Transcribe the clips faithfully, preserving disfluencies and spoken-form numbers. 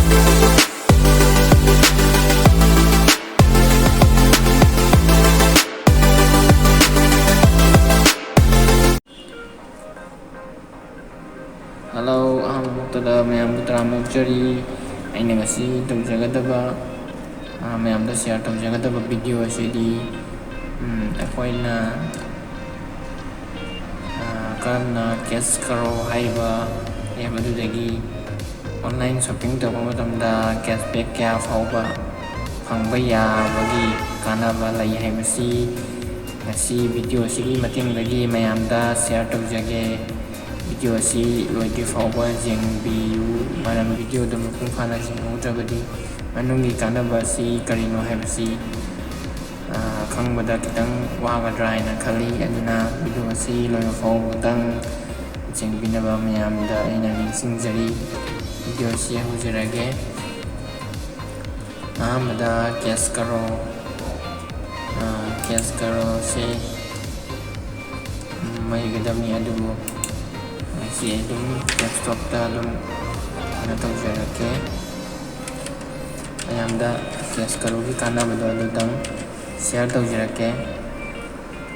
Hello, ꯑꯍꯥꯟꯕ ꯃꯛꯇꯗ ꯃꯌꯥꯝꯕꯨ ꯇꯔꯥꯝꯅ ꯑꯣꯛꯆꯔꯤ꯫ ꯑꯩꯅ ꯉꯁꯤ ꯇꯧꯖꯒꯗꯕ, ꯑ, ꯃꯌꯥꯝꯗ share ꯇꯧꯖꯒꯗꯕ video ꯑꯁꯤꯗꯤ, ꯎꯝ, ꯑꯩꯈꯣꯏꯅ, ꯑ, ꯀꯔꯝꯅ Cash Karo ꯍꯥꯏꯔꯤꯕ app ꯑꯗꯨꯗꯒꯤ online shopping ꯇꯧꯕ ꯃꯇꯝꯗ cashback ꯀꯌꯥ ꯐꯥꯎꯕ ꯐꯪꯕ ꯌꯥꯕꯒꯤ ꯀꯥꯟꯅꯕ ꯂꯩ ꯍꯥꯏꯕꯁꯤ ꯉꯁꯤ video ꯑꯁꯤꯒꯤ ꯃꯇꯦꯡꯗꯒꯤ ꯃꯌꯥꯝꯗ share ꯇꯧꯖꯒꯦ꯫ Video ꯑꯁꯤ ꯂꯣꯏꯗ꯭ꯔꯤ ꯐꯥꯎꯕ ꯌꯦꯡꯕꯤꯌꯨ, ꯃꯔꯝ video ꯑꯗꯨ ꯃꯄꯨꯡ ꯐꯥꯅ ꯌꯦꯡꯍꯧꯗ꯭ꯔꯕꯗꯤ ꯃꯅꯨꯡꯒꯤ ꯀꯥꯟꯅꯕ ꯑꯁꯤ ꯀꯔꯤꯅꯣ ꯍꯥꯏꯕꯁꯤ, ꯑ, ꯈꯪꯕꯗ ꯈꯤꯇꯪ ꯋꯥꯒꯗ꯭ꯔꯥ ꯍꯥꯏꯅ ꯈꯜꯂꯤ꯫ ꯑꯗꯨꯅ video ꯑꯁꯤ ꯂꯣꯏꯕ ꯐꯥꯎꯕꯗꯪ ꯌꯦꯡꯕꯤꯅꯕ ꯃꯌꯥꯝꯗ ꯑꯩꯅ ꯅꯤꯡꯁꯤꯡꯖꯔꯤ꯫ Video ꯑꯁꯤ ꯍꯧꯖꯔꯒꯦ꯫ ꯑꯍꯥꯟꯕꯗ Cash Karo, ꯑ, Cash Karo ꯁꯦ, ꯎꯝ, ꯂꯩꯒꯗꯕꯅꯤ, ꯑꯗꯨꯕꯨ ꯑꯩꯁꯦ ꯑꯗꯨꯝ desktop ꯇ ꯑꯗꯨꯝ ꯀꯩꯅꯣ ꯇꯧꯖꯔꯛꯀꯦ꯫ ꯃꯌꯥꯝꯗ Cash Karo ꯒꯤ ꯀꯥꯟꯅꯕꯗꯣ ꯑꯗꯨꯗꯪ share ꯇꯧꯖꯔꯛꯀꯦ꯫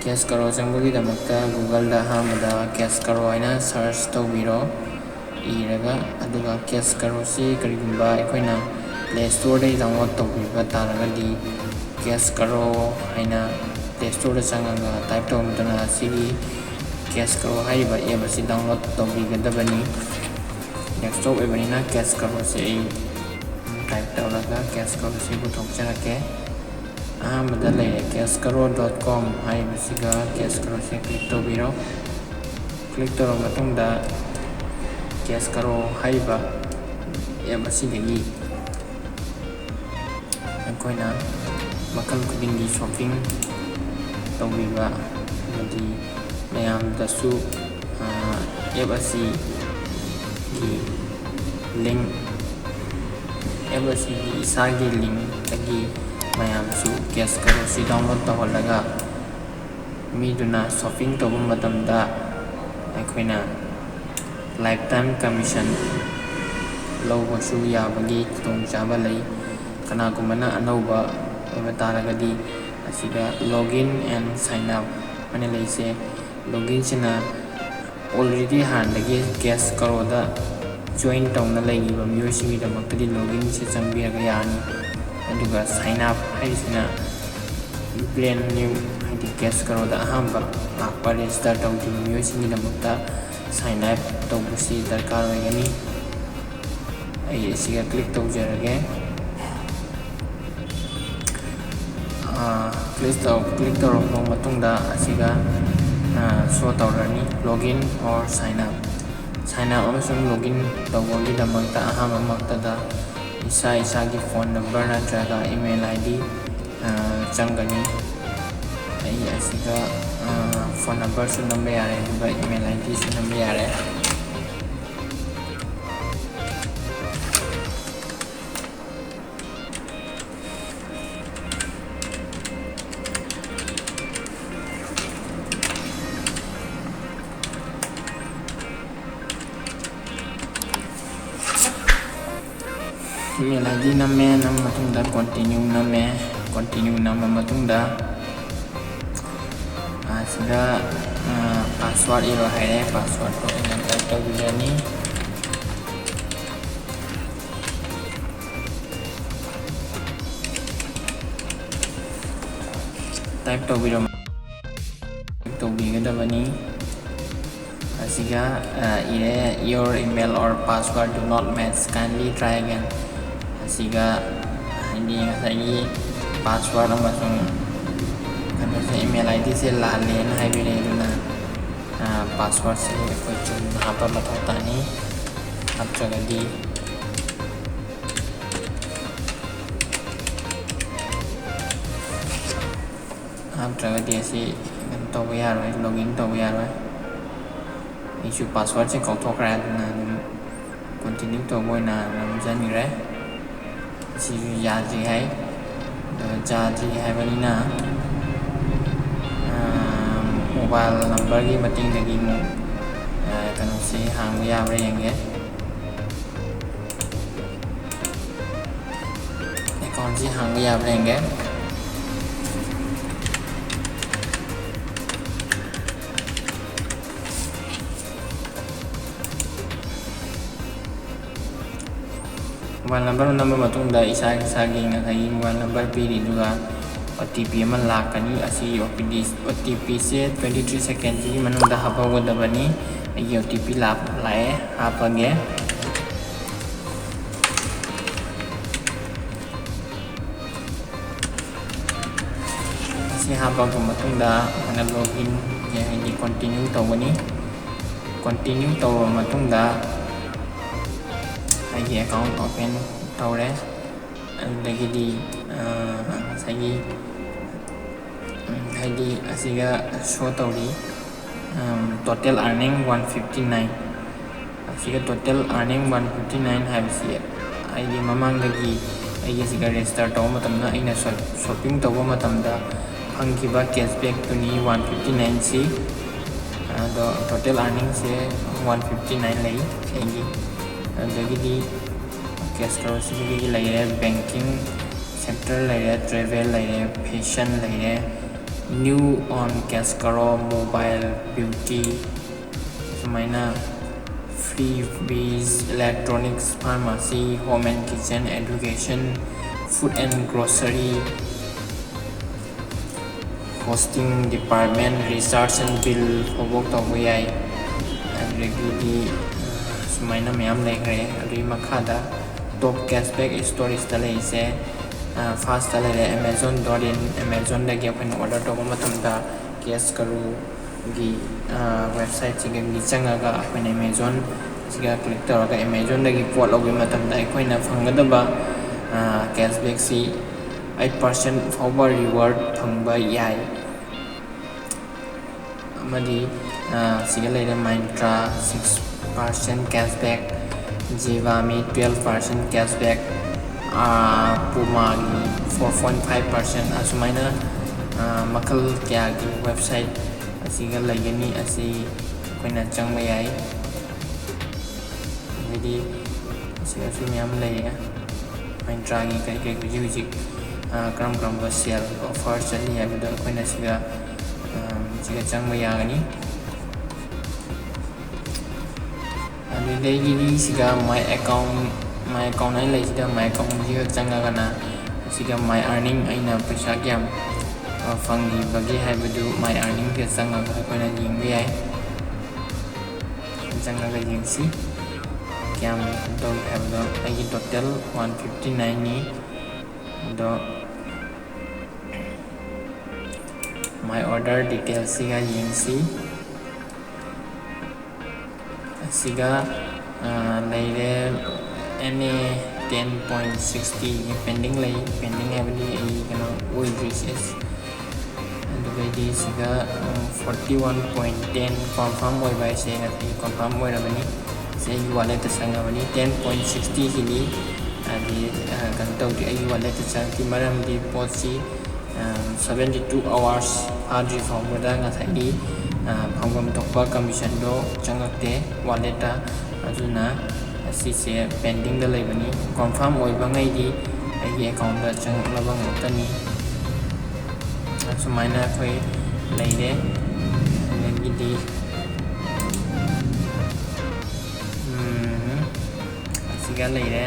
Cash Karo ꯆꯪꯕꯒꯤꯗꯃꯛꯇ Google ꯗ ꯑꯍꯥꯟꯕꯗ Cash Karo ꯍꯥꯏꯅ search ꯇꯧꯕꯤꯔꯣ꯫ ꯏꯔꯒ, ꯑꯗꯨꯒ Cash Karo ꯁꯤ ꯀꯔꯤꯒꯨꯝꯕ ꯑꯩꯈꯣꯏꯅ Play Store ꯗꯒꯤ download ꯇꯧꯕꯤꯕ ꯇꯥꯔꯒꯗꯤ, Cash Karo ꯍꯥꯏꯅ Play Store ꯗ ꯆꯪꯉꯒ type ꯇꯧꯕ ꯃꯇꯝꯗ ꯑꯁꯤꯒꯤ Cash Karo ꯍꯥꯏꯔꯤꯕ app ꯑꯁꯤ download ꯇꯧꯕꯤꯒꯗꯕꯅꯤ꯫ Desktop ꯑꯣꯏꯕꯅꯤꯅ Cash Karo ꯁꯦ ꯑꯩ type ꯇꯧꯔꯒ Cash Karo ꯁꯤ ꯄꯨꯊꯣꯛꯆꯔꯛꯀꯦ꯫ ꯑꯍꯥꯟꯕꯗ ꯂꯩꯔꯦ cash karo dot com ꯍꯥꯏꯔꯤꯕꯁꯤꯒ, Cash Karo ꯁꯦ click ꯇꯧꯕꯤꯔꯣ꯫ Click ꯇꯧꯔꯕ ꯃꯇꯨꯡꯗ Cash Karo ꯍꯥꯏꯔꯤꯕ app ꯑꯁꯤꯗꯒꯤ ꯑꯩꯈꯣꯏꯅ ꯃꯈꯜ ꯈꯨꯗꯤꯡꯒꯤ shopping ꯇꯧꯕꯤꯕ ꯑꯃꯗꯤ ꯃꯌꯥꯝꯗꯁꯨ, ꯑ, app ꯑꯁꯤꯒꯤ link, app ꯑꯁꯤꯒꯤ ꯏꯁꯥꯒꯤ link ꯇꯒꯤ ꯃꯌꯥꯝꯁꯨ Cash Karo ꯁꯤ download ꯇꯧꯍꯜꯂꯒ ꯃꯤꯗꯨꯅ shopping ꯇꯧꯕ ꯃꯇꯝꯗ ꯑꯩꯈꯣꯏꯅ lifetime commission ꯂꯧꯕꯁꯨ ꯌꯥꯕꯒꯤ ꯈꯨꯗꯣꯡꯆꯥꯕ ꯂꯩ꯫ ꯀꯅꯥꯒꯨꯝꯕꯅ ꯑꯅꯧꯕ ꯑꯣꯏꯕ ꯇꯥꯔꯒꯗꯤ ꯑꯁꯤꯗ login and sign up ꯑꯅ ꯂꯩꯁꯦ꯫ Loginꯁꯤꯅ already ꯍꯥꯟꯅꯗꯒꯤ ꯀꯦꯁ ꯀꯔꯣꯗ join ꯇꯧꯅ ꯂꯩꯔꯤꯕ ꯃꯤꯑꯣꯏꯁꯤꯡꯒꯤꯗꯃꯛꯇꯗꯤ loginꯁꯦ ꯆꯪꯕꯤꯔꯒ ꯌꯥꯔꯅꯤ꯫ ꯑꯗꯨꯒ sign up ꯍꯥꯏꯔꯤꯁꯤꯅ brand new, ꯍꯥꯏꯗꯤ ꯀꯦꯁ ꯀꯔꯣꯗ ꯑꯍꯥꯟꯕ ꯂꯥꯛꯄ register ꯇꯧꯗ꯭ꯔꯤꯕ ꯃꯤꯑꯣꯏꯁꯤꯡꯒꯤꯗꯃꯛꯇ sign up ꯇꯧꯕꯁꯤ ꯗꯔꯀꯥꯔ ꯑꯣꯏꯒꯅꯤ꯫ ꯑꯩ ꯑꯁꯤꯒ click ꯇꯧꯖꯔꯒꯦ꯫ Click ꯇꯧ click ꯇꯧꯔꯕ ꯃꯇꯨꯡꯗ ꯑꯁꯤꯒ show ꯇꯧꯔꯅꯤ, login or sign up꯫ Sign up ꯑꯃꯁꯨꯡ login ꯇꯧꯕꯒꯤꯗꯃꯛꯇ ꯑꯍꯥꯟꯕꯃꯛꯇꯗ ꯏꯁꯥ ꯏꯁꯥꯒꯤ phone number ꯅꯠꯇ꯭ꯔꯒ email ID ꯆꯪꯒꯅꯤ꯫ ꯑꯩ ꯑꯁꯤꯗ phone numberꯁꯨ ꯅꯝꯕ ꯌꯥꯔꯦ, ꯑꯗꯨꯒ email IDꯁꯨ ꯅꯝꯕ ꯌꯥꯔꯦ꯫ Email ID ꯅꯝꯃꯦ, ꯅꯝꯃ ꯃꯇꯨꯡꯗ continue ꯅꯝꯃꯦ꯫ Continue ꯅꯝꯃ ꯃꯇꯨꯡꯗ ꯑꯁꯤꯗ password ꯏꯔꯣ ꯍꯥꯏꯔꯦ꯫ Passwordꯇꯣ ꯑꯩꯅ type ꯇꯧꯕꯤꯔꯅꯤ꯫ Type ꯇꯧꯕꯤꯔꯝ type ꯇꯧꯕꯤꯒꯗꯕꯅꯤ꯫ ꯑꯁꯤꯒ ꯏꯔꯦ, "Your email or password do not match, kindly try again"꯫ ꯑꯁꯤꯒ ꯍꯥꯏꯗꯤ ꯉꯁꯥꯏꯒꯤ password ꯑꯃꯁꯨꯡ ꯀꯩꯅꯣꯁꯦ, email IDꯁꯦ ꯂꯥꯜꯂꯦꯅ ꯍꯥꯏꯕꯤꯔꯛꯑꯦ꯫ ꯑꯗꯨꯅ passwordꯁꯦ ꯑꯩꯈꯣꯏ ꯆꯨꯝꯅ ꯍꯥꯞꯄ ꯃꯊꯧ ꯇꯥꯅꯤ꯫ ꯅꯠꯇ꯭ꯔꯒꯗꯤ ꯅꯠꯇ꯭ꯔꯒꯗꯤ ꯑꯁꯤ ꯀꯩꯅꯣ ꯇꯧꯕ ꯌꯥꯔꯣꯏ, login ꯇꯧꯕ ꯌꯥꯔꯣꯏ꯫ ꯑꯩꯁꯨ passwordꯁꯦ ꯀꯥꯎꯊꯣꯛꯈ꯭ꯔꯦ, ꯑꯗꯨꯅ ꯑꯗꯨꯝ continue ꯇꯧꯕ ꯑꯣꯏꯅ ꯅꯝꯖꯟꯈ꯭ꯔꯦ꯫ ꯑꯁꯤꯁꯨ ꯌꯥꯗ꯭ꯔꯤ ꯍꯥꯏ꯫ ꯑꯗꯣ ꯌꯥꯗ꯭ꯔꯤ ꯍꯥꯏꯕꯅꯤꯅ, mobile numberꯒꯤ ꯃꯇꯦꯡꯗꯒꯤ ꯑꯃꯨꯛ ꯀꯩꯅꯣꯁꯤ ꯍꯥꯡꯕ ꯌꯥꯕ꯭ꯔꯥ ꯌꯦꯡꯒꯦ꯫ ꯁꯤ ꯍꯥꯡꯕ ꯌꯥꯕ꯭ꯔꯥ ꯌꯦꯡꯒꯦ꯫ ꯃꯣꯕꯥꯏꯜ ꯅꯝꯕꯔ ꯅꯝꯕ ꯃꯇꯨꯡꯗ ꯏꯁꯥ ꯏꯁꯥꯒꯤ ꯉꯁꯥꯏꯒꯤ mobile number ꯄꯤꯔꯤꯗꯨꯒ O T P ꯑꯃ ꯂꯥꯛꯀꯅꯤ꯫ ꯑꯁꯤꯒꯤ ꯑꯣ ꯄꯤ ꯗꯤ, ꯑꯣ ꯇꯤ ꯄꯤꯁꯦ twenty three ꯁꯦꯀꯦꯟꯁꯤꯒꯤ ꯃꯅꯨꯡꯗ ꯍꯥꯞꯍꯧꯒꯗꯕꯅꯤ꯫ ꯑꯩꯒꯤ ꯑꯣ ꯇꯤ ꯄꯤ ꯂꯥꯛ-, ꯂꯥꯛꯑꯦ, ꯍꯥꯞꯄꯒꯦ꯫ ꯑꯁꯤ ꯍꯥꯞꯄꯕ ꯃꯇꯨꯡꯗ ꯑꯩꯈꯣꯏꯅ login, ꯍꯥꯏꯗꯤ continue ꯇꯧꯒꯅꯤ꯫ Continue ꯇꯧꯔꯕ ꯃꯇꯨꯡꯗ ꯑꯩꯒꯤ account open ꯇꯧꯔꯦ꯫ ꯑꯗꯨꯗꯒꯤꯗꯤ, ꯑ, ꯉꯁꯥꯏꯒꯤ, ꯎꯝ, ꯍꯥꯏꯗꯤ ꯑꯁꯤꯒ show ꯇꯧꯔꯤ, ꯎꯝ, total earning one fifty nine꯫ ꯑꯁꯤꯒ total earning one fifty nine ꯍꯥꯏꯕꯁꯤ ꯑꯩꯒꯤ ꯃꯃꯥꯡꯗꯒꯤ ꯑꯩꯒꯤ ꯑꯁꯤꯒ register ꯇꯧꯕ ꯃꯇꯝꯗ ꯑꯩꯅ shop-, shopping ꯇꯧꯕ ꯃꯇꯝꯗ ꯐꯪꯈꯤꯕ cashbackꯇꯨꯅꯤ one fifty nineꯁꯤ꯫ ꯑꯗꯣ total earningꯁꯦ one fifty nine ꯂꯩ ꯑꯩꯒꯤ꯫ ꯑꯗꯨꯗꯒꯤꯗꯤ Cash Cow ꯁꯤꯗꯒꯤ ꯂꯩꯔꯦ, banking sector ꯂꯩꯔꯦ, travel ꯂꯩꯔꯦ, fashion ꯂꯩꯔꯦ, new on Cash Cow, mobile, beauty, ꯁꯨꯃꯥꯏꯅ freebies, electronics, pharmacy, home and kitchen, education, food and grocery, hosting department, recharge and bill ꯐꯥꯎꯕ ꯇꯧꯕ ꯌꯥꯏ꯫ ꯑꯗꯨꯗꯒꯤꯗꯤ, ꯑ, ꯁꯨꯃꯥꯏꯅ ꯃꯌꯥꯝ ꯂꯩꯈ꯭ꯔꯦ꯫ ꯑꯗꯨꯒꯤ ꯃꯈꯥꯗ top cashback storageꯇ ꯂꯩꯔꯤꯁꯦ, ꯑ, firstꯇ ꯂꯩꯔꯦ Amazon dot in꯫ Amazonꯗꯒꯤ ꯑꯩꯈꯣꯏꯅ order ꯇꯧꯕ ꯃꯇꯝꯗ Cash Cow ꯒꯤ, ꯑ, websiteꯁꯤꯗꯒꯤ ꯆꯪꯉꯒ ꯑꯩꯈꯣꯏꯅ Amazon ꯁꯤꯒ click ꯇꯧꯔꯒ Amazonꯗꯒꯤ ꯄꯣꯠ ꯂꯧꯕ ꯃꯇꯝꯗ ꯑꯩꯈꯣꯏꯅ ꯐꯪꯒꯗꯕ, ꯑ, cashbackꯁꯤ eight percent ꯐꯥꯎꯕ reward ꯐꯪꯕ ꯌꯥꯏ꯫ ꯑꯃꯗꯤ, ꯑ, ꯁꯤꯒ ꯂꯩꯔꯦ Myntra, six percent cashback, Zivame, twelve percent cashback, ꯑ, Pumaꯒꯤ four point five percent, ꯑꯁꯨꯃꯥꯏꯅ, ꯑ, ꯃꯈꯜ ꯀꯌꯥꯒꯤ website ꯑꯁꯤꯒ ꯂꯩꯒꯅꯤ꯫ ꯑꯁꯤ ꯑꯩꯈꯣꯏꯅ ꯆꯪꯕ ꯌꯥꯏ꯫ ꯑꯗꯩꯗꯤ ꯑꯁꯤꯒꯁꯨ ꯃꯌꯥꯝ ꯂꯩꯔꯦ꯫ Myntraꯒꯤ ꯀꯔꯤ ꯀꯔꯤ ꯍꯧꯖꯤꯛ ꯍꯧꯖꯤꯛ ꯀꯔꯝ ꯀꯔꯝꯕ sale offer ꯆꯠꯂꯤ ꯍꯥꯏꯕꯗꯣ ꯑꯩꯈꯣꯏꯅ ꯁꯤꯒ ꯁꯤꯒ ꯆꯪꯕ ꯌꯥꯒꯅꯤ꯫ ꯑꯗꯨꯗꯒꯤꯗꯤ ꯁꯤꯒ my account, my account ꯍꯥꯏꯅ ꯂꯩꯁꯤꯗ my accountꯁꯤꯒ ꯆꯪꯉꯒꯅ ꯁꯤꯒ my earning, ꯑꯩꯅ ꯄꯩꯁꯥ ꯀꯌꯥꯝ ꯐꯪꯈꯤꯕꯒꯦ ꯍꯥꯏꯕꯗꯨ my earningꯁꯤꯗ ꯆꯪꯉꯒ ꯑꯩꯈꯣꯏꯅ ꯌꯦꯡꯕ ꯌꯥꯏ꯫ ꯆꯪꯉꯒ ꯌꯦꯡꯁꯤ ꯀꯌꯥꯝ ꯇꯧꯏ ꯍꯥꯏꯕꯗꯣ꯫ ꯑꯩꯒꯤ total one fifty nineꯅꯤ꯫ ꯑꯗꯣ my order detailsꯁꯤꯒ ꯌꯦꯡꯁꯤ꯫ ꯑꯁꯤꯒ ꯂꯩꯔꯦ, NA ten point sixty pending ꯂꯩ꯫ Pending ꯍꯥꯏꯕꯗꯤ ꯑꯩ ꯀꯩꯅꯣ ꯑꯣꯏꯗ꯭ꯔꯤ꯫ ꯑꯗꯨꯗꯩꯗꯤ ꯁꯤꯒ forty one point ten confirm ꯑꯣꯏꯕ ꯍꯥꯏꯁꯦ ꯉꯁꯤ confirm ꯑꯣꯏꯔꯕꯅꯤ꯫ ꯁꯤ ꯑꯩꯒꯤ walletꯇ ꯆꯪꯉꯕꯅꯤ꯫ Ten point sixtyꯁꯤꯗꯤ ꯍꯥꯏꯗꯤ ꯀꯩꯅꯣ ꯇꯧꯗ꯭ꯔꯤ, ꯑꯩꯒꯤ walletꯇ ꯆꯪꯉꯛꯇ꯭ꯔꯤ꯫ ꯃꯔꯝꯗꯤ ꯄꯣꯠꯁꯤ seventy two hours ꯐꯥꯗ꯭ꯔꯤ ꯐꯥꯎꯕꯗ ꯉꯁꯥꯏꯒꯤ ꯐꯪꯐꯝ ꯊꯣꯛꯄ commissionꯗꯣ ꯆꯪꯉꯛꯇꯦ walletꯇ꯫ ꯑꯗꯨꯅ ꯑꯁꯤꯁꯦ pendingꯗ ꯂꯩꯕꯅꯤ꯫ Confirm ꯑꯣꯏꯕꯉꯩꯗꯤ ꯑꯩꯒꯤ accountꯇ ꯆꯪꯉꯛꯂꯕ ꯉꯥꯛꯇꯅꯤ꯫ ꯑꯁꯨꯃꯥꯏꯅ ꯑꯩꯈꯣꯏ ꯂꯩꯔꯦ꯫ ꯑꯗꯒꯤꯗꯤ ꯑꯁꯤꯒ ꯂꯩꯔꯦ,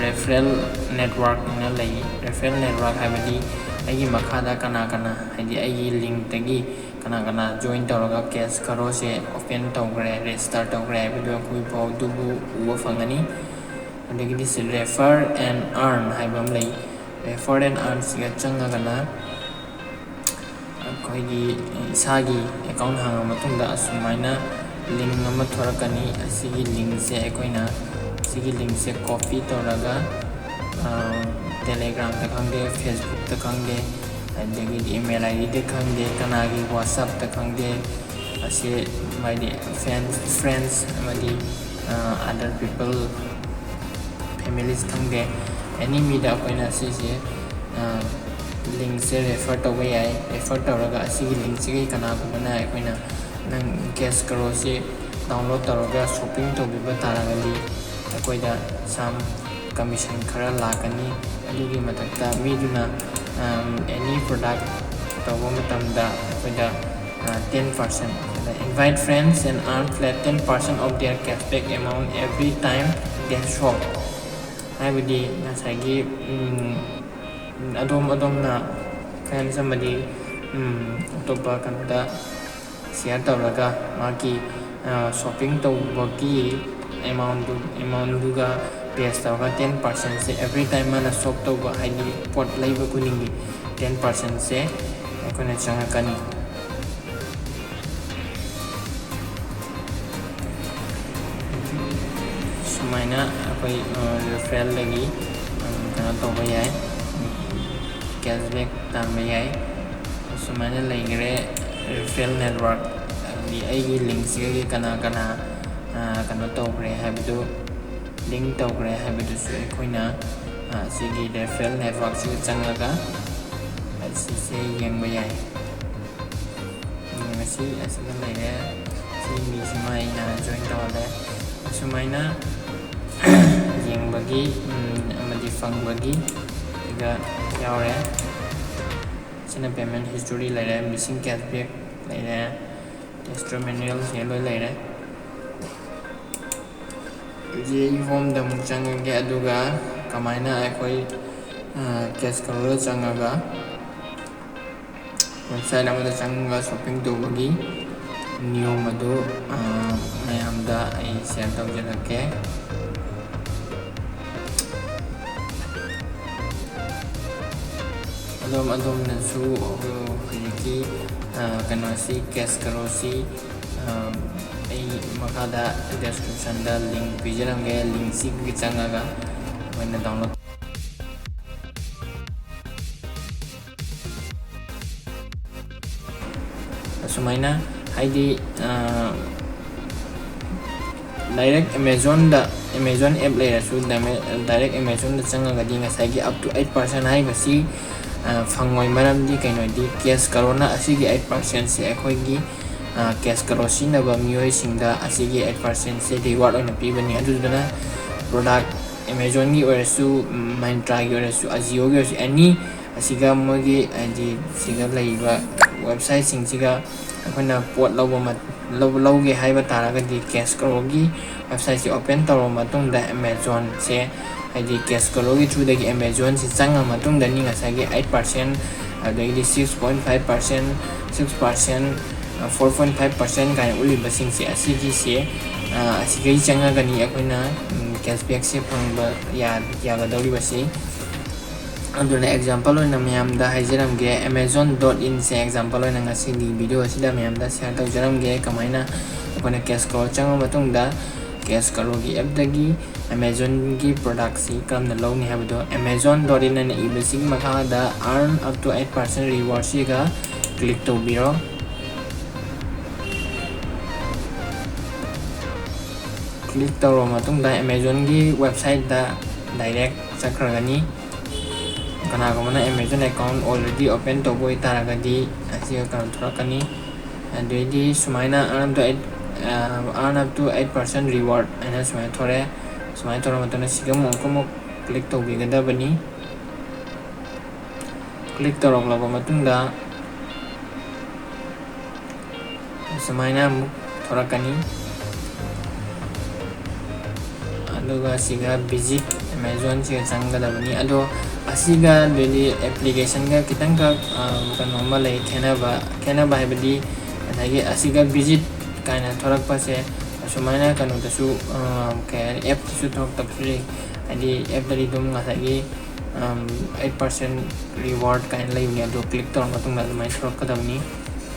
referral network ꯍꯥꯏꯅ ꯂꯩ꯫ Referral network ꯍꯥꯏꯕꯗꯤ ꯑꯩꯒꯤ ꯃꯈꯥꯗ ꯀꯅꯥ ꯀꯅꯥ, ꯍꯥꯏꯗꯤ ꯑꯩꯒꯤ linkꯇꯒꯤ ꯀꯅꯥ ꯀꯅꯥ join ꯇꯧꯔꯒ cash crowdꯁꯦ open ꯇꯧꯈ꯭ꯔꯦ, register ꯇꯧꯈ꯭ꯔꯦ ꯍꯥꯏꯕꯗꯨ ꯑꯩꯈꯣꯏ ꯐꯥꯎ ꯑꯗꯨꯕꯨ ꯎꯕ ꯐꯪꯒꯅꯤ꯫ ꯑꯗꯒꯤꯗꯤ ꯁꯤ refer and earn ꯍꯥꯏꯕ ꯑꯃ ꯂꯩ꯫ Refer and earnꯁꯤꯒ ꯆꯪꯉꯒꯅ ꯑꯩꯈꯣꯏꯒꯤ ꯏꯁꯥꯒꯤ account ꯍꯥꯡꯉ ꯃꯇꯨꯡꯗ ꯑꯁꯨꯃꯥꯏꯅ link ꯑꯃ ꯊꯣꯔꯛꯀꯅꯤ꯫ ꯑꯁꯤꯒꯤ linkꯁꯦ ꯑꯩꯈꯣꯏꯅ, ꯁꯤꯒꯤ linkꯁꯦ copy ꯇꯧꯔꯒ Telegramꯗ ꯈꯪꯗꯦ, Facebookꯇ ꯈꯪꯗꯦ, ꯑꯗꯒꯤꯗꯤ email IDꯗ ꯈꯪꯗꯦ, ꯀꯅꯥꯒꯤ WhatsAppꯇ ꯈꯪꯗꯦ, ꯑꯁꯤ ꯍꯥꯏꯗꯤ friends, friends ꯑꯃꯗꯤ other people, families ꯈꯪꯗꯦ, any ꯃꯤꯗ ꯑꯩꯈꯣꯏꯅ ꯁꯤꯁꯦ linkꯁꯦ refer ꯇꯧꯕ ꯌꯥꯏ꯫ Refer ꯇꯧꯔꯒ ꯑꯁꯤꯒꯤ linkꯁꯤꯒꯤ ꯀꯅꯥꯒꯨꯝꯕꯅ ꯑꯩꯈꯣꯏꯅ ꯅꯪ cash crowdꯁꯤ download ꯇꯧꯔꯒ shopping ꯇꯧꯕꯤꯕ ꯇꯥꯔꯒꯗꯤ ꯑꯩꯈꯣꯏꯗ some commission ꯈꯔ ꯂꯥꯛꯀꯅꯤ꯫ ꯑꯗꯨꯒꯤ ꯃꯊꯛꯇ ꯃꯤꯗꯨꯅ, um, any product ꯇꯧꯕ ꯃꯇꯝꯗ ꯑꯩꯈꯣꯏꯗ, uh, ten percent, invite friends and earn flat ten percent of their cashback amount every time they shop꯫ ꯍꯥꯏꯕꯗꯤ ꯉꯁꯥꯏꯒꯤ, ꯎꯝ, ꯑꯗꯣꯝ ꯑꯗꯣꯝꯅ friends ꯑꯃꯗꯤ, ꯎꯝ, ꯑꯇꯣꯞꯄ ꯀꯩꯅꯣꯗ share ꯇꯧꯔꯒ ꯃꯥꯒꯤ, ꯑ, shopping ꯇꯧꯕꯒꯤ amount ꯇꯨ, amount ꯗꯨꯒ base ꯇꯧꯔꯒ ten percent ꯁꯦ every time ꯃꯥꯅ shop ꯇꯧꯕ, ꯍꯥꯏꯗꯤ ꯄꯣꯠ ꯂꯩꯕ ꯈꯨꯗꯤꯡꯒꯤ ten percent ꯁꯦ ꯑꯩꯈꯣꯏꯅ ꯆꯪꯉꯛꯀꯅꯤ꯫ ꯁꯨꯃꯥꯏꯅ ꯑꯩꯈꯣꯏ, ꯑ, referral ꯗꯒꯤ, ꯑ, ꯀꯩꯅꯣ ꯇꯧꯕ ꯌꯥꯏ, cashback ꯇꯥꯟꯕ ꯌꯥꯏ꯫ ꯁꯨꯃꯥꯏꯅ ꯂꯩꯈ꯭ꯔꯦ referral network, ꯍꯥꯏꯕꯗꯤ ꯑꯩꯒꯤ link ꯁꯤꯒꯤ ꯀꯅꯥ ꯀꯅꯥ, ꯑ, ꯀꯩꯅꯣ ꯇꯧꯈ꯭ꯔꯦ ꯍꯥꯏꯕꯗꯨ, link ꯇꯧꯈ꯭ꯔꯦ ꯍꯥꯏꯕꯗꯨꯁꯨ ꯑꯩꯈꯣꯏꯅ, ꯑ, ꯁꯤꯒꯤ referral network ꯁꯤꯗ ꯆꯪꯉꯒ ꯑꯁꯤꯁꯦ ꯌꯦꯡꯕ ꯌꯥꯏ꯫ ꯌꯦꯡꯉꯁꯤ, ꯑꯁꯤꯗ ꯂꯩꯔꯦ꯫ ꯁꯤ ꯃꯤꯁꯤꯃ ꯑꯩꯅ join ꯇꯧꯍꯜꯂꯦ꯫ ꯑꯁꯨꯃꯥꯏꯅ ꯌꯦꯡꯕꯒꯤ, ꯎꯝ, ꯑꯃꯗꯤ ꯐꯪꯕꯒꯤ ꯁꯤꯗ ꯌꯥꯎꯔꯦ꯫ ꯁꯤꯅ payment history ꯂꯩꯔꯦ, missing cashback ꯂꯩꯔꯦ, testimonial ꯁꯦ ꯂꯣꯏ ꯂꯩꯔꯦ꯫ ꯍꯧꯖꯤꯛ ꯑꯩ home ꯗ ꯑꯃꯨꯛ ꯆꯪꯉꯒꯦ, ꯑꯗꯨꯒ ꯀꯃꯥꯏꯅ ꯑꯩꯈꯣꯏ, ꯑ, Cash Cow ꯗ ꯆꯪꯉꯒ website ꯑꯃꯗ ꯆꯪꯉꯒ shopping ꯇꯧꯕꯒꯤ ꯅꯤꯌꯣꯝ ꯑꯗꯨ, ꯑ, ꯃꯌꯥꯝꯗ ꯑꯩ share ꯇꯧꯖꯔꯛꯀꯦ꯫ ꯑꯗꯣꯝ ꯑꯗꯣꯝꯅꯁꯨ ꯍꯧꯖꯤꯛꯀꯤ, ꯑ, ꯀꯩꯅꯣꯁꯤ, Cash Cow ꯁꯤ, ꯑ, ꯑꯩ ꯃꯈꯥꯗ description ꯗ link ꯄꯤꯖꯔꯝꯒꯦ꯫ Link ꯁꯤꯒꯤ ꯆꯪꯉꯒ ꯑꯩꯈꯣꯏꯅ download ꯑꯁꯨꯃꯥꯏꯅ, ꯍꯥꯏꯗꯤ, ꯑ, direct Amazon ꯗ, Amazon app ꯂꯩꯔꯁꯨ, ꯗꯥꯏꯃꯦ-, direct Amazon ꯗ ꯆꯪꯉꯒꯗꯤ ꯉꯁꯥꯏꯒꯤ up to eight percent ꯍꯥꯏꯔꯤꯕꯁꯤ, ꯑ, ꯐꯪꯉꯣꯏ꯫ ꯃꯔꯝꯗꯤ ꯀꯩꯅꯣꯗꯤ, Cash Cow ꯅ ꯑꯁꯤꯒꯤ eight percent ꯁꯦ ꯑꯩꯈꯣꯏꯒꯤ, ꯑ, Cash Cow ꯁꯤꯖꯤꯟꯅꯕ ꯃꯤꯑꯣꯏꯁꯤꯡꯗ ꯑꯁꯤꯒꯤ eight percent ꯁꯦ reward ꯑꯣꯏꯅ ꯄꯤꯕꯅꯤ꯫ ꯑꯗꯨꯗꯨꯅ product Amazonꯒꯤ ꯑꯣꯏꯔꯁꯨ, Myntraꯒꯤ ꯑꯣꯏꯔꯁꯨ, Ajioꯒꯤ ꯑꯣꯏꯔꯁꯨ, any ꯑꯁꯤꯒ ꯃꯣꯏꯒꯤ ꯍꯥꯏꯗꯤ ꯁꯤꯒ ꯂꯩꯔꯤꯕ websiteꯁꯤꯡꯁꯤꯒ ꯑꯩꯈꯣꯏꯅ ꯄꯣꯠ ꯂꯧꯕ ꯃ-, ꯂꯧ-, ꯂꯧꯒꯦ ꯍꯥꯏꯕ ꯇꯥꯔꯒꯗꯤ Cash Crowꯒꯤ websiteꯁꯦ open ꯇꯧꯔꯕ ꯃꯇꯨꯡꯗ Amazonꯁꯦ ꯍꯥꯏꯗꯤ Cash Crowꯒꯤ throughꯗꯒꯤ Amazonꯁꯦ ꯆꯪꯉ ꯃꯇꯨꯡꯗꯅꯤ ꯉꯁꯥꯏꯒꯤ eight percent, ꯑꯗꯒꯤꯗꯤ six point five percent, six percent, four point five percent ꯀꯥꯏꯅ ꯎꯠꯂꯤꯕꯁꯤꯡꯁꯦ ꯑꯁꯤꯒꯤꯁꯦ, ꯑ, ꯑꯁꯤꯒꯩ ꯆꯪꯉꯒꯅꯤ ꯑꯩꯈꯣꯏꯅ, ꯎꯝ, cashbackꯁꯦ ꯐꯪꯕ ꯌꯥ-, ꯌꯥꯒꯗꯧꯔꯤꯕꯁꯤ꯫ ꯑꯗꯨꯅ example ꯑꯣꯏꯅ ꯃꯌꯥꯝꯗ ꯍꯥꯏꯖꯔꯝꯒꯦ, Amazon dot inꯁꯦ example ꯑꯣꯏꯅ ꯉꯁꯤꯒꯤ video ꯑꯁꯤꯗ ꯃꯌꯥꯝꯗ share ꯇꯧꯖꯔꯝꯒꯦ, ꯀꯃꯥꯏꯅ ꯑꯩꯈꯣꯏꯅ Cash Crow ꯆꯪꯉ ꯃꯇꯨꯡꯗ Cash Crowꯒꯤ appꯇꯒꯤ Amazonꯒꯤ productꯁꯤ ꯀꯔꯝꯅ ꯂꯧꯅꯤ ꯍꯥꯏꯕꯗꯣ꯫ Amazon dot in ꯍꯥꯏꯅ ꯏꯕꯁꯤꯒꯤ ꯃꯈꯥꯗ earn up to eight percent rewardꯁꯤꯒ click ꯇꯧꯕꯤꯔꯣ꯫ Click ꯇꯧꯔꯕ ꯃꯇꯨꯡꯗ Amazonꯒꯤ websiteꯇ direct ꯆꯠꯈ꯭ꯔꯒꯅꯤ꯫ ꯀꯅꯥꯒꯨꯝꯕꯅ Amazon account already open ꯇꯧꯕ ꯑꯣꯏꯇꯥꯔꯒꯗꯤ ꯑꯁꯤꯒ ꯀꯩꯅꯣ ꯊꯣꯛꯂꯛꯀꯅꯤ꯫ ꯑꯗꯩꯗꯤ ꯁꯨꯃꯥꯏꯅ earn up to eight, ꯑ, earn up to eight percent reward ꯍꯥꯏꯅ ꯁꯨꯃꯥꯏꯅ ꯊꯣꯛꯂꯛꯑꯦ꯫ ꯁꯨꯃꯥꯏꯅ ꯇꯧꯔꯕ ꯃꯇꯨꯡꯗ ꯁꯤꯒ ꯑꯃꯨꯛ ꯑꯃꯨꯛ click ꯇꯧꯕꯤꯒꯗꯕꯅꯤ꯫ Click ꯇꯧꯔꯛꯂꯕ ꯃꯇꯨꯡꯗ ꯁꯨꯃꯥꯏꯅ ꯑꯃꯨꯛ ꯊꯣꯔꯛꯀꯅꯤ꯫ ꯑꯗꯨꯒ ꯁꯤꯒ visit Amazonꯁꯤꯒ ꯆꯪꯒꯗꯕꯅꯤ꯫ ꯑꯗꯣ ꯑꯁꯤꯒ ꯑꯗꯩꯗꯤ applicationꯒ ꯈꯤꯇꯪꯈꯛ, ꯑ, ꯀꯩꯅꯣ ꯑꯃ ꯂꯩ, ꯈꯦꯠꯅꯕ, ꯈꯦꯠꯅꯕ ꯍꯥꯏꯕꯗꯤ ꯉꯁꯥꯏꯒꯤ ꯑꯁꯤꯒ visit ꯀꯥꯏꯅ ꯊꯣꯔꯛꯄꯁꯦ ꯑꯁꯨꯃꯥꯏꯅ ꯀꯩꯅꯣꯗꯁꯨ, ꯑ, ꯀꯩ ꯍꯥꯏꯅꯤ, appꯇꯁꯨ ꯊꯣꯔꯛꯇꯕꯁꯨ ꯂꯩ꯫ ꯍꯥꯏꯗꯤ appꯇꯗꯤ ꯑꯗꯨꯝ ꯉꯁꯥꯏꯒꯤ, ꯑꯝ, eight percent reward ꯀꯥꯏꯅ ꯂꯩꯕꯅꯦ, ꯑꯗꯣ click ꯇꯧꯔ ꯃꯇꯨꯡꯗ ꯑꯗꯨꯃꯥꯏꯅ ꯊꯣꯔꯛꯀꯗꯕꯅꯤ꯫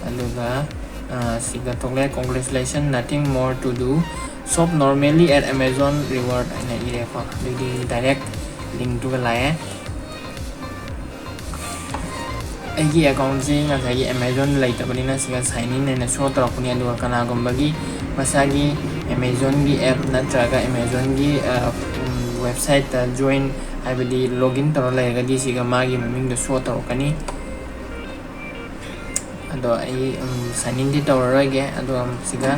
ꯑꯗꯨꯒ, ꯑ, ꯁꯤꯗ ꯊꯣꯛꯂꯛꯑꯦ, "Congratulations, nothing more to do, shop normally at Amazon reward" ꯍꯥꯏꯅ ꯏꯔꯦꯀꯣ꯫ ꯑꯗꯨꯗꯤ direct linkꯇꯨꯒ ꯂꯥꯛꯑꯦ꯫ ꯑꯩꯒꯤ accountꯁꯤ ꯉꯁꯥꯏꯒꯤ Amazon ꯂꯩꯇꯕꯅꯤꯅ ꯁꯤꯒ sign in ꯍꯥꯏꯅ show ꯇꯧꯔꯛꯄꯅꯤ꯫ ꯑꯗꯨꯒ ꯀꯅꯥꯒꯨꯝꯕꯒꯤ ꯃꯁꯥꯒꯤ Amazonꯒꯤ app ꯅꯠꯇ꯭ꯔꯒ Amazonꯒꯤ, ꯑ, ꯎꯝ, websiteꯇ join ꯍꯥꯏꯕꯗꯤ login ꯇꯧꯔ ꯂꯩꯔꯒꯗꯤ ꯁꯤꯒ ꯃꯥꯒꯤ ꯃꯃꯤꯡꯗꯣ show ꯇꯧꯔꯛꯀꯅꯤ꯫ ꯑꯗꯣ ꯑꯩ, ꯎꯝ, sign inꯗꯤ ꯇꯧꯔꯔꯣꯏꯒꯦ꯫ ꯑꯗꯣ ꯁꯤꯒ,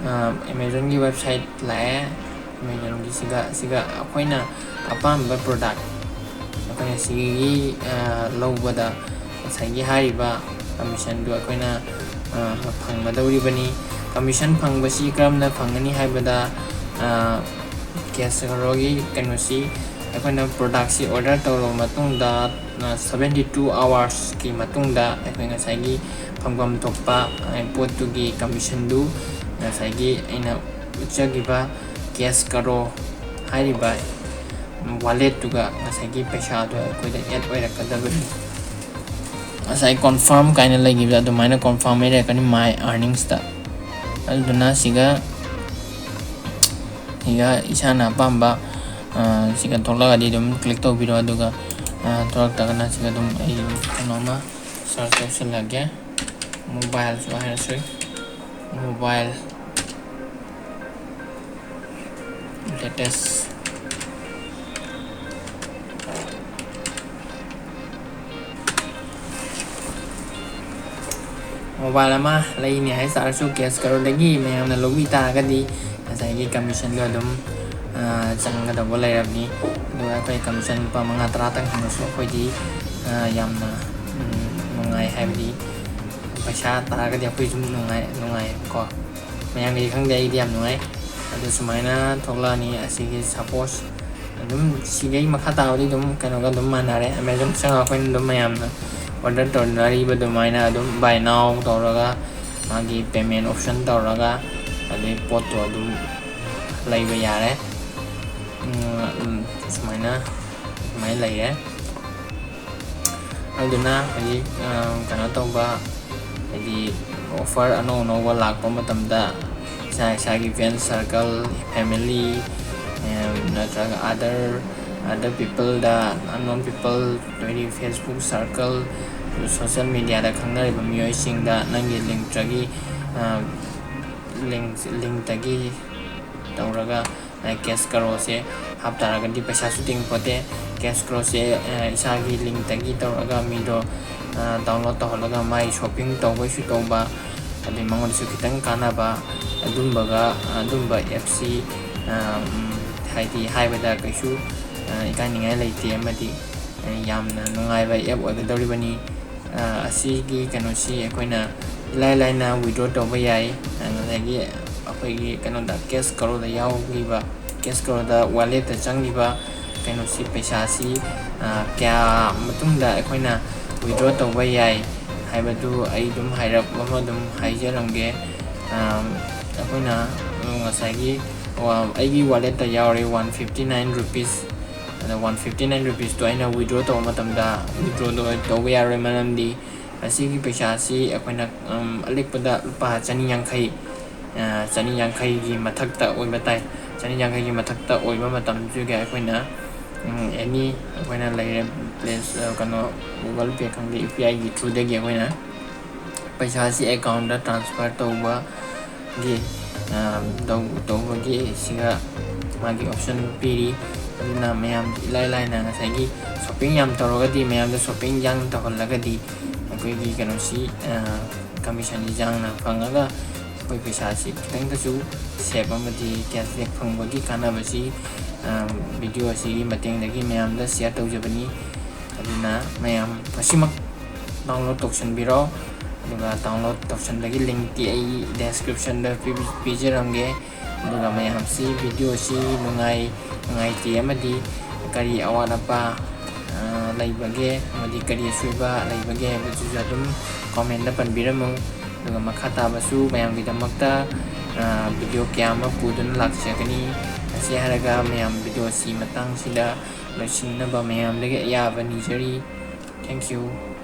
ꯑ, Amazonꯒꯤ website ꯂꯥꯛꯑꯦ꯫ ꯃꯌꯥꯝꯒꯤꯁꯤꯒ, ꯁꯤꯒ ꯑꯩꯈꯣꯏꯅ ꯑꯄꯥꯝꯕ product ꯑꯩꯈꯣꯏꯅ ꯁꯤꯒꯤ, ꯑ, ꯂꯧꯕꯗ ꯉꯁꯥꯏꯒꯤ ꯍꯥꯏꯔꯤꯕ commissionꯗꯨ ꯑꯩꯈꯣꯏꯅ, ꯑ, ꯐꯪꯒꯗꯧꯔꯤꯕꯅꯤ꯫ Commission ꯐꯪꯕꯁꯤ ꯀꯔꯝꯅ ꯐꯪꯒꯅꯤ ꯍꯥꯏꯕꯗ, ꯑ, Cash Crowꯒꯤ ꯀꯩꯅꯣꯁꯤ ꯑꯩꯈꯣꯏꯅ productꯁꯤ order ꯇꯧꯔꯕ ꯃꯇꯨꯡꯗ, ꯑ, seventy two hoursꯀꯤ ꯃꯇꯨꯡꯗ ꯑꯩꯈꯣꯏ ꯉꯁꯥꯏꯒꯤ ꯐꯪꯐꯝ ꯊꯣꯛꯄ, ꯑ, ꯄꯣꯠꯇꯨꯒꯤ commissionꯗꯨ ꯉꯁꯥꯏꯒꯤ ꯑꯩꯅ ꯎꯠꯆꯈꯤꯕ Cash Crow ꯍꯥꯏꯔꯤꯕ walletꯇꯨꯒ ꯉꯁꯥꯏꯒꯤ ꯄꯩꯁꯥꯗꯣ ꯑꯩꯈꯣꯏꯗ add ꯑꯣꯏꯔꯛꯀꯗꯕꯅꯤ꯫ ꯉꯁꯥꯏ confirm ꯀꯥꯏꯅ ꯂꯩꯈꯤꯕꯗꯣ ꯑꯗꯨꯃꯥꯏꯅ confirm ꯂꯩꯔꯛꯀꯅꯤ my earningsꯇ꯫ ꯑꯗꯨꯗꯨꯅ ꯁꯤꯒ, ꯁꯤꯒ ꯏꯁꯥꯅ ꯑꯄꯥꯝꯕ, ꯑ, ꯁꯤꯒ ꯊꯣꯛꯂꯛꯑꯗꯤ ꯑꯗꯨꯝ click ꯇꯧꯕꯤꯔꯣ, ꯑꯗꯨꯒ, ꯑ, ꯊꯣꯛꯂꯛꯇ꯭ꯔꯒꯅ ꯁꯤꯒ ꯑꯗꯨꯝ ꯑꯩ ꯑꯗꯨꯝ ꯀꯩꯅꯣꯝꯃ search ꯇꯧꯁꯤꯜꯂꯒꯦ꯫ Mobileꯁꯨ ꯍꯥꯏꯔꯁꯨ, mobile latest꯫ Mobile ꯑꯃ ꯂꯩꯅꯤ ꯍꯥꯏ ꯇꯥꯔꯁꯨ Cash Crowꯗꯒꯤ ꯃꯌꯥꯝꯅ ꯂꯧꯕꯤ ꯇꯥꯔꯒꯗꯤ ꯉꯁꯥꯏꯒꯤ commissionꯗꯣ ꯑꯗꯨꯝ, ꯑ, ꯆꯪꯒꯗꯧꯕ ꯂꯩꯔꯕꯅꯤ꯫ ꯑꯗꯨꯒ ꯑꯩꯈꯣꯏ commission ꯂꯨꯄꯥ ꯃꯉꯥ ꯇꯔꯥꯇꯪ ꯐꯪꯉꯁꯨ ꯑꯩꯈꯣꯏꯗꯤ, ꯑ, ꯌꯥꯝꯅ, ꯎꯝ, ꯅꯨꯡꯉꯥꯏ, ꯍꯥꯏꯕꯗꯤ ꯄꯩꯁꯥ ꯇꯥꯔꯒꯗꯤ ꯑꯩꯈꯣꯏ ꯁꯨꯝ ꯅꯨꯡꯉꯥꯏ, ꯅꯨꯡꯉꯥꯏꯌꯦꯕꯀꯣ꯫ ꯃꯌꯥꯝꯒꯤꯗꯤ ꯈꯪꯗꯦ, ꯑꯩꯗꯤ ꯌꯥꯝ ꯅꯨꯡꯉꯥꯏ꯫ ꯑꯗꯨ ꯁꯨꯃꯥꯏꯅ ꯊꯣꯛꯂꯛꯑꯅꯤ꯫ ꯑꯁꯤꯒꯤ suppose ꯑꯗꯨꯝ ꯁꯤꯗꯩ ꯃꯈꯥ ꯇꯥꯕꯗꯤ ꯑꯗꯨꯝ ꯀꯩꯅꯣꯒ ꯑꯗꯨꯝ ꯃꯥꯟꯅꯔꯦ꯫ Amazon ꯆꯪꯉꯒ ꯑꯩꯈꯣꯏꯅ ꯑꯗꯨꯝ ꯃꯌꯥꯝꯅ order ꯇꯧꯅꯔꯤꯕ ꯑꯗꯨꯃꯥꯏꯅ ꯑꯗꯨꯝ buy now ꯇꯧꯔꯒ ꯃꯥꯒꯤ payment option ꯇꯧꯔꯒ ꯑꯗꯩ ꯄꯣꯠꯇꯣ ꯑꯗꯨꯝ ꯂꯩꯕ ꯌꯥꯔꯦ꯫ ꯎꯝ, ꯎꯝ, ꯁꯨꯃꯥꯏꯅ, ꯁꯨꯃꯥꯏꯅ ꯂꯩꯔꯦ꯫ ꯑꯗꯨꯅ ꯍꯧꯖꯤꯛ, ꯑ, ꯀꯩꯅꯣ ꯇꯧꯕ, ꯍꯥꯏꯗꯤ offer ꯑꯅꯧ ꯑꯅꯧꯕ ꯂꯥꯛꯄ ꯃꯇꯝꯗ ꯏꯁꯥ ꯏꯁꯥꯒꯤ friend circle, family, ꯑ, ꯅꯠꯇ꯭ꯔꯒ other, other peopleꯗ, unknown people, ꯍꯥꯏꯗꯤ Facebook circle, social mediaꯗ ꯈꯪꯅꯔꯤꯕ ꯃꯤꯑꯣꯏꯁꯤꯡꯗ ꯅꯪꯒꯤ linkꯇꯒꯤ, ꯑ, link, linkꯇꯒꯤ ꯇꯧꯔꯒ, ꯑ, Cash Crowꯁꯦ ꯍꯥꯞꯇꯥꯔꯒꯗꯤ ꯄꯩꯁꯥꯁꯨ ꯇꯤꯡꯄꯣꯠꯇꯦ꯫ Cash Crowꯁꯦ, ꯑ, ꯏꯁꯥꯒꯤ linkꯇꯒꯤ ꯇꯧꯔꯒ ꯃꯤꯗꯣ, ꯑ, download ꯇꯧꯍꯜꯂꯒ ꯃꯥꯏ shopping ꯇꯧꯕꯩꯁꯨ ꯇꯧꯕ, ꯑꯗꯩ ꯃꯉꯣꯟꯗꯁꯨ ꯈꯤꯇꯪ ꯀꯥꯟꯅꯕ, ꯑꯗꯨꯝꯕꯒ, ꯑꯗꯨꯝꯕ appꯁꯤ, ꯍꯥꯏꯗꯤ ꯍꯥꯏꯕꯗ ꯀꯩꯁꯨ ꯏꯀꯥꯏꯅꯤꯡꯉꯥꯏ ꯂꯩꯇꯦ, ꯑꯃꯗꯤ ꯌꯥꯝꯅ ꯅꯨꯡꯉꯥꯏꯕ app ꯑꯣꯏꯒꯗꯧꯔꯤꯕꯅꯤ꯫ ꯑꯁꯤꯒꯤ ꯀꯩꯅꯣꯁꯤ ꯑꯩꯈꯣꯏꯅ ꯏꯂꯥꯏ ꯂꯥꯏꯅ withdraw ꯇꯧꯕ ꯌꯥꯏ꯫ ꯉꯁꯥꯏꯒꯤ ꯑꯩꯈꯣꯏꯒꯤ ꯀꯩꯅꯣꯗ, cash crowdꯗ ꯌꯥꯎꯔꯤꯕ, cash crowdꯗ walletꯇ ꯆꯪꯂꯤꯕ ꯀꯩꯅꯣꯁꯤ, ꯄꯩꯁꯥꯁꯤ ꯀꯌꯥ ꯃꯇꯨꯡꯗ ꯑꯩꯈꯣꯏꯅ withdraw ꯇꯧꯕ ꯌꯥꯏ ꯍꯥꯏꯕꯗꯨ ꯑꯩ ꯑꯗꯨꯝ ꯍꯥꯏꯔꯞ ꯑꯃ ꯑꯗꯨꯝ ꯍꯥꯏꯖꯔꯝꯒꯦ꯫ ꯑꯩꯈꯣꯏꯅ ꯉꯁꯥꯏꯒꯤ ꯑꯩꯒꯤ walletꯇ ꯌꯥꯎꯔꯦ one fifty nine rupees꯫ ꯑꯗ one fifty nine rupeesꯇꯣ ꯑꯩꯅ withdraw ꯇꯧꯕ ꯃꯇꯝꯗ withdrawꯗꯣ ꯇꯧꯕ ꯌꯥꯔꯣꯏ, ꯃꯔꯝꯗꯤ ꯑꯁꯤꯒꯤ ꯄꯩꯁꯥꯁꯤ ꯑꯩꯈꯣꯏꯅ ꯑꯂꯤꯛꯄꯗ ꯂꯨꯄꯥ ꯆꯅꯤ ꯌꯥꯡꯈꯩ, ꯆꯅꯤ ꯌꯥꯡꯈꯩꯒꯤ ꯃꯊꯛꯇ ꯑꯣꯏꯕ ꯇꯥꯏ꯫ ꯆꯅꯤ ꯌꯥꯡꯈꯩꯒꯤ ꯃꯊꯛꯇ ꯑꯣꯏꯕ ꯃꯇꯝꯁꯤꯒ ꯑꯩꯈꯣꯏꯅ any, ꯑꯩꯈꯣꯏꯅ ꯂꯩꯔꯦ, ꯄ꯭ꯂꯦ, ꯀꯩꯅꯣ, Google Pay ꯈꯪꯗꯦ, UPIꯒꯤ throughꯗꯒꯤ ꯑꯩꯈꯣꯏꯅ ꯄꯩꯁꯥꯁꯤ accountꯇ transfer ꯇꯧꯕꯒꯤ, ꯇꯧꯕꯒꯤ ꯁꯤꯒ ꯃꯥꯒꯤ option ꯄꯤꯔꯤ꯫ ꯑꯗꯨꯅ ꯃꯌꯥꯝ ꯏꯂꯥꯏ ꯂꯥꯏꯅ ꯉꯁꯥꯏꯒꯤ shopping ꯌꯥꯝ ꯇꯧꯔꯒꯗꯤ, ꯃꯌꯥꯝꯗ shopping ꯌꯥꯝ ꯇꯧꯍꯜꯂꯒꯗꯤ ꯑꯩꯈꯣꯏꯒꯤ ꯀꯩꯅꯣꯁꯤ, commissionꯁꯤ ꯌꯥꯝꯅ ꯐꯪꯉꯒ ꯑꯩꯈꯣꯏ ꯄꯩꯁꯥꯁꯤ ꯈꯤꯇꯪꯗꯁꯨ save ꯑꯃꯗꯤ cashback ꯐꯪꯕꯒꯤ ꯀꯥꯟꯅꯕꯁꯤ video ꯑꯁꯤꯒꯤ ꯃꯇꯦꯡꯗꯒꯤ ꯃꯌꯥꯝꯗ share ꯇꯧꯖꯕꯅꯤ꯫ ꯑꯗꯨꯅ ꯃꯌꯥꯝ ꯃꯁꯤꯃꯛ download ꯇꯧꯁꯟꯕꯤꯔꯣ꯫ ꯑꯗꯨꯒ download ꯇꯧꯁꯟꯕꯒꯤ linkꯇꯤ ꯑꯩ descriptionꯗ ꯄꯤꯕꯤ-, ꯄꯤꯖꯔꯝꯒꯦ꯫ ꯑꯗꯨꯒ ꯃꯌꯥꯝꯁꯤ videoꯁꯤ ꯅꯨꯡꯉꯥꯏ, ꯅꯨꯡꯉꯥꯏꯇꯦ ꯑꯃꯗꯤ ꯀꯔꯤ ꯑꯋꯥꯠ ꯑꯄꯥ ꯂꯩꯕꯒꯦ ꯑꯃꯗꯤ ꯀꯔꯤ ꯑꯁꯣꯏꯕ ꯂꯩꯕꯒꯦ ꯍꯥꯏꯕꯗꯨꯁꯨ ꯑꯗꯨꯝ commentꯇ ꯄꯟꯕꯤꯔꯝꯃꯨ꯫ ꯑꯗꯨꯒ ꯃꯈꯥ ꯇꯥꯕꯁꯨ ꯃꯌꯥꯝꯒꯤꯗꯃꯛꯇ video ꯀꯌꯥ ꯑꯃ ꯄꯨꯗꯨꯅ ꯂꯥꯛꯆꯒꯅꯤ꯫ ꯑꯁꯤ ꯍꯥꯏꯔꯒ ꯃꯌꯥꯝ videoꯁꯤ ꯃꯇꯥꯡꯁꯤꯗ ꯂꯣꯏꯁꯤꯟꯅꯕ ꯃꯌꯥꯝꯗꯒꯤ ꯑꯌꯥꯕ ꯅꯤꯖꯔꯤ꯫ Thank you꯫